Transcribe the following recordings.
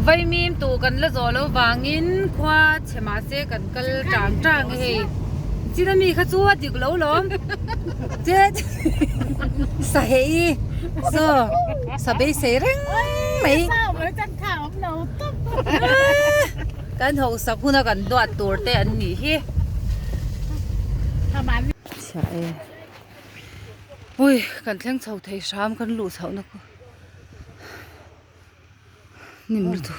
Vaimim tur kan la zawh loh vangin khua chhe mahse kan kal tang tang a hei. Chin ami kha chu a dik lo lawm. Che sa heh i saw sa beisei reng mai. Kan hausak huna kan duat tur te an nih hi. Chhiah e. Ui kan thleng chho thei hram kan luh chhoh na khu. Hnim lutuk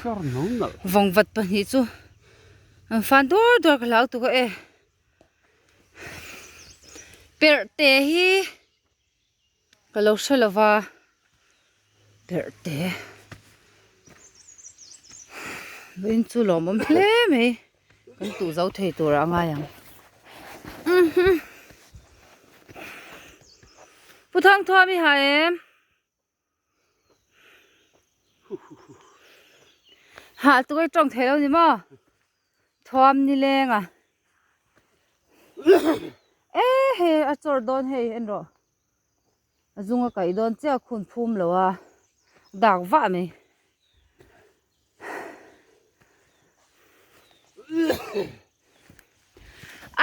vawng vat pahnih chu an fan dur dur ka hlau tuk a e perh te hi ka lo hre lo va perh te vawiin chu lawmawm hle mai kan tuh zo thei tur ah a ngai ang Pu Thangthuam i ha em? Hah chu ka tawng thei lo ni maw? Thuam ni leng a. E he a chawr dawn hei en rawh. A zung a kaih dawn chiah khun phum lo a. Dak vah mai.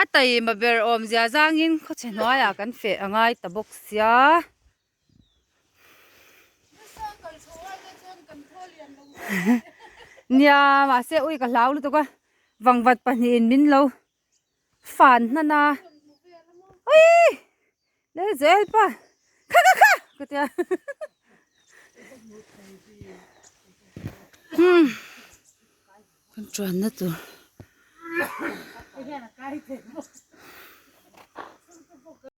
A taima ber awmzia zangin khawchhe hnuaiah kan feh a ngai ta bawk sia. Nia mahse ui ka hlau lutuk a vangvat pahnihin min lo fan hnan a ui lel zel pa kha kha kha ka tia hmm kan chuanna tur.